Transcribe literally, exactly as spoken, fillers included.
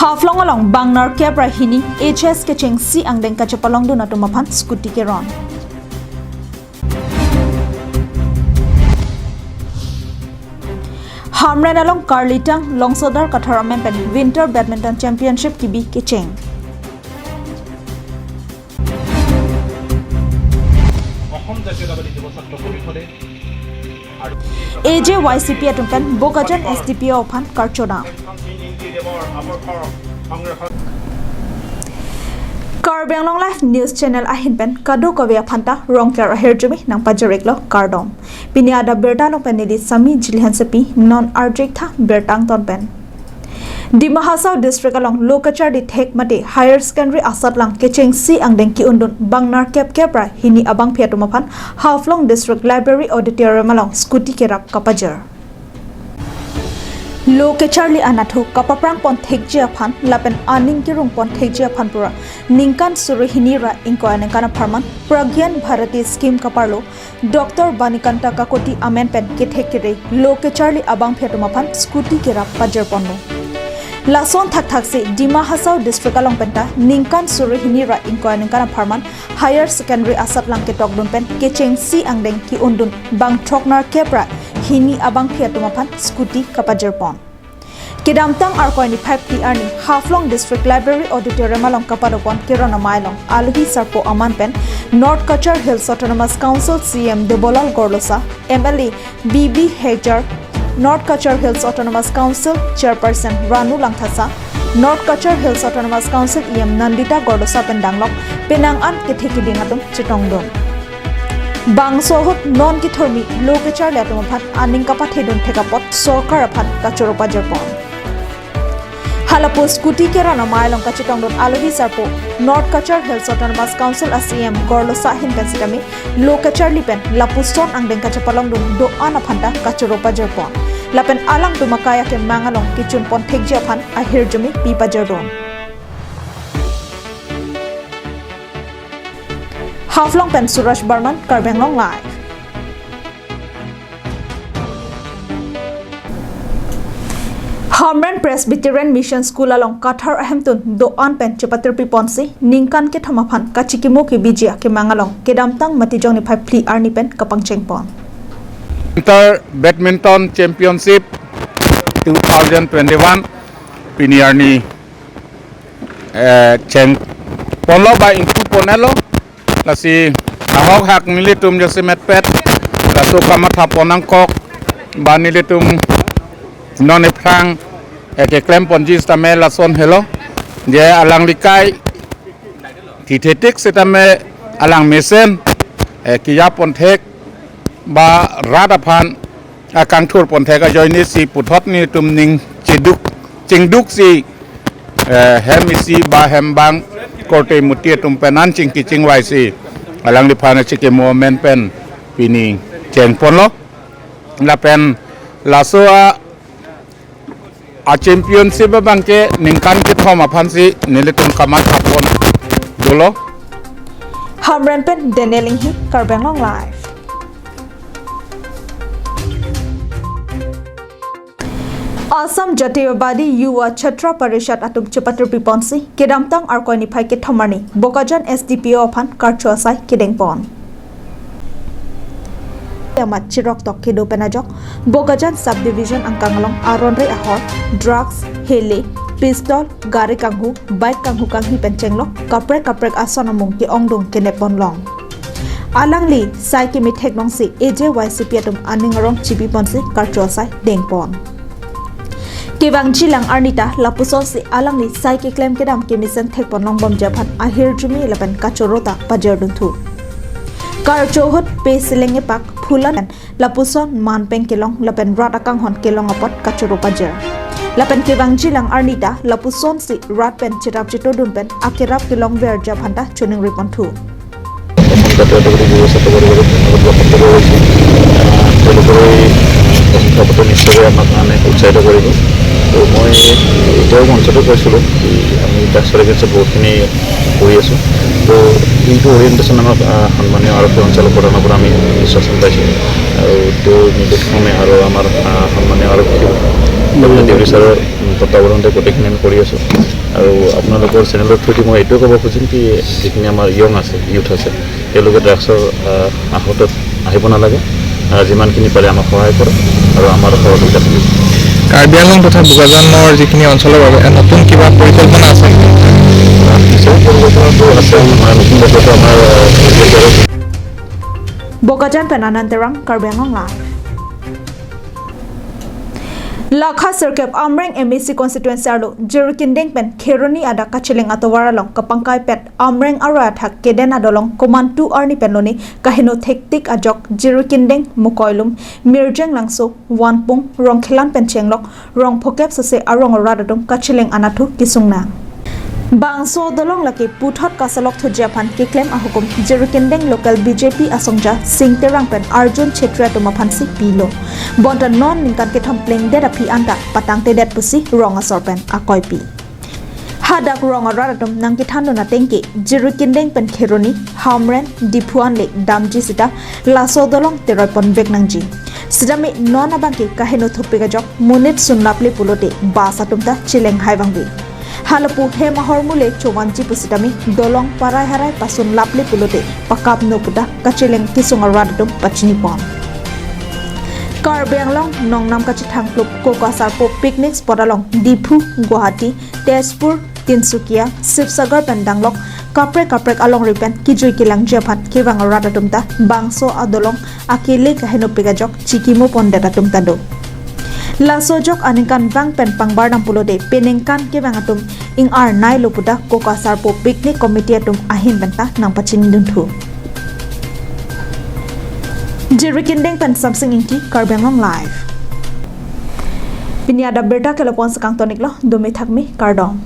Haflong along bang nerkep ra hini H S kechengsi angdeng kachepalongdun atum aphan scooty keron. Hamren along karlitang Longsodar Kathar amen pen Winter Badminton Championship kebi kecheng. অসম জাতীয়তাবাদী যুৱ ছাত্ৰ পৰিষদে আৰু A J Y C P atum pen Bokajan S D P O aphan karchodam. Karbi Anglong Live News Channel ahin pen kadokave aphan ta Rongker ahirjume nangpajir-iklo, kardom. Pini adap abirta along pen neli Sami Jili Hansepi, non arju-ik tha birta angton pen. Dima Hasao District along lo kacharli thek mate higher secondary asatlang kechengsi angdeng ke-undun bang nerkep kep ra hini abangpi atum aphan Haflong District Library Auditorium along scooty kerap kapajir. Lo kacharli anatthu kapaphrang pon thekji aphan lapen aning kerung pon thekji aphan pura ningkan suri hini ra ingkoi aningkan apharman Pragyan Bharati Scheme kaparlo Doctor Banikanta Kakoti amen pen kethek kere lo kacharli abangpi atum aphan scooty kerap pajir ponlo. Lason thakthak si Dima Hasao District along penta ningkan suri hini ra ingkoi aningkan apharman higher secondary asatlang ketokdun pen kechengsi angdeng ke-undun bang throk nerkep ra hini abangpi atum aphan scooty kapajir pon. Kedamtang Arkoi niphai phli arni Haflong District Library Auditorium along kapado pon keron amei along alohi sarpo aman pen North Cachar Hills Autonomous Council C E M Debolal Gorlosa, M L A B B Hekjar, North Cachar Hills Autonomous Council Chairperson Ranu Langthasa, North Cachar Hills Autonomous Council E M Nandita Gorlosa pen danglok penang an kethe keding atum chetongdun. Bangso ahut non kethurmi lo kacharli atum aphan aning kapathedun thek apot sorkar aphan kachoro pajir pon. Halapu scooty keron amei along kachetongdun alohi sarpo North Cachar Hills Autonomous Council a C E M Gorlosa ahin pen sitame lo kacharli pen lapuson angdeng kachepalongdun do-an aphan ta kachoro pajir pon. Lapen alangtum akai akemang along kechun pon thekji aphan ahirjume pi pajirdun. Haflong pen Suraj Barman, Karbi Anglong Live. Hamren Presbyterian Mission School along Kathar ahemtun do-an pen chepatirpi ponsi ningkan kethom aphan kachikimo kebiji akemang along kedamtang Matijong niphai phli arni pen kapangcheng pon. Inter Badminton Championship two thousand twenty-one pini arni eh, cheng ponlo ba ingpu ponelo. Lasi ahok hak nelitum jasemet pet, laso kamatha pon nangkok ba nelitum non ephrang, eh, keklem ponji sitame lason helo. Je alangli kai thithetik sitame alang mesen, eh, keya pon thek ba rat aphan akangthur pon thek ajoine si puthot nelitum ning cheduk chingduk si, eh, hem isi ba hem bang korte muti atum pen an chingki chingvai si alangliphan achikimo amen pen pini cheng ponlo. Lapen laso a, a championship abangke ningkan kethom aphansi nelitum kamatha pon dolo. Hamren pen Daniel Inghi, Karbi Anglong Live. Assam Jatiyabadi Yuva Chhatra Parishad atum chepatirpi ponsi kedamtang Arkoi niphai kethom arni Bokajan S D P O aphan karcho asai kedeng pon. Amat chirok tok kedo pen ajok Bokajan Subdivision angkang along aron-re ahor, drugs, hele, pistol, gari kanghu, bike kanghu kanghi pen chenglok kaprek kaprek ason amung ke-ongdung kenep pon long. Alangli sai kemethek nongsi A J Y C P atum aning arong chibi ponsi karcho asai deng pon. Kevangji lang arni ta lapusonsi alangli sai keklem kedam kemesen thek pon long bomji aphan ahirjume lapen kachoro ta pajir dunthu. Karcho ahut pe seleng epak phulan lapuson manpeng kelong lapen rat akanghon kelong apot kachoro pajir. Lapen kevangji lang arni ta lapusonsi rat pen cherap chetodun pen akerap kelongverji aphan ta choningri ponthu. অসম জাতীয়তাবাদী যুৱ ছাত্ৰ পৰিষদক ধন্যবাদ জ্ঞাপন কৰিব বিচাৰিছোঁ। আহ, তেওঁলোকৰ এই, আহ, সফলতা নিশ্চয়কৈ আমাক মানে উৎসাহিত কৰিব। তো মই এতিয়াও মঞ্চতো কৈছিলোঁ কি আমি ড্ৰাগছৰ এগেইনষ্টত বহুতখিনি কৰি আছোঁ। তো এইটো অৰিয়েণ্টেশ্যন আমাক, আহ, সন্মানীয় আৰক্ষী সঞ্চালক প্ৰধানৰ পৰা আমি ইনষ্ট্ৰাকশ্যন পাইছোঁ। আৰু তেওঁ নিৰ্দেশ ক্ৰমে আৰু আমাৰ, আহ, সন্মানীয় আৰক্ষী ডক্টৰ দেউৰী ছাৰৰ তত্বাৱধানতে গোটেইখিনি আমি কৰি আছোঁ। আৰু আপোনালোকৰ চেনেলৰ থ্ৰুদি মই এইটোৱে ক'ব খুজিম কি যিখিনি আমাৰ য়ং আছে, ইউথ আছে, তেওঁলোকে ড্ৰাগছৰ আহত আহিব নালাগে। আহ, যিমানখিনি পাৰে আমাক সহায় কৰক আৰু আমাৰ সহযোগিতা থাকিব। কাৰ্বি আংলং তথা বোকাজানৰ যিখিনি অঞ্চলৰ বাবে নতুন কিবা পৰিকল্পনা আছে নেকি? নিশ্চয় পৰিকল্পনাটো আছে। আমাৰ নতুন বছৰটো আমাৰ, আহ, Bokajan pen Anand Terang, Karbi Anglong Live. Lakha sirkep Amreng M A C constituency arlo Jirikindeng pen Kheroni adak kacheleng atovar along kapangkai pet Amreng aroi athak keden adolong komantu arni pen lone kaheno thektik ajok Jirikindeng, Mukoilum, Mirjeng Langso, Wanpung, Rongkhelan pen chenglok rong phokep sose arong arat atum kacheleng anatthu kesung nang. Bangso adolong lake puthot kasalok thuji aphan keklem ahukum Jirikindeng local B J P asongja Sing Terang pen Arjun Chhetri atum aphansi pilo. Bonta non ningkan kethom plengdet aphi anta patangtedet pusi rong asor pen akoipi. Hadak rong arat atum nangkethandun ateng ke Jirikindeng pen Kheroni, Hamren, Diphu anle damji sita laso adolong teroi ponvek nangji. Sitame non abang ke kaheno thupik ajok monit sunlaple pulote bus atum ta cheleng hai vangve. Halapu hem ahormu le chovanji pusitame dolong parai harai pasunlaple pulote pakapno puta kacheleng kesung arat atum pachinipon. Karbi Anglong nongnam kachethang klub Koko Asarpo picnic spot along Diphu, Guwahati, Tezpur, Tinsukia, Sibsagar pen danglok kaprek kaprek alongri pen kejui kelangji aphan kevang arat atum ta bangso adolong akele kahenopik ajok chikimo pondet atum ta do. Laso ajok aningkanvang pen pangbar nang pulote peningkan kevang atum ing-arnailo puta Koko Asarpo picnic committee atum ahin pen ta nangpachinidunthu. Jirikindeng pen Samsing Ingti, Karbi Anglong Live. Pini adap birta ke lapu-an si kangtoniklo, dome thakme, kardom.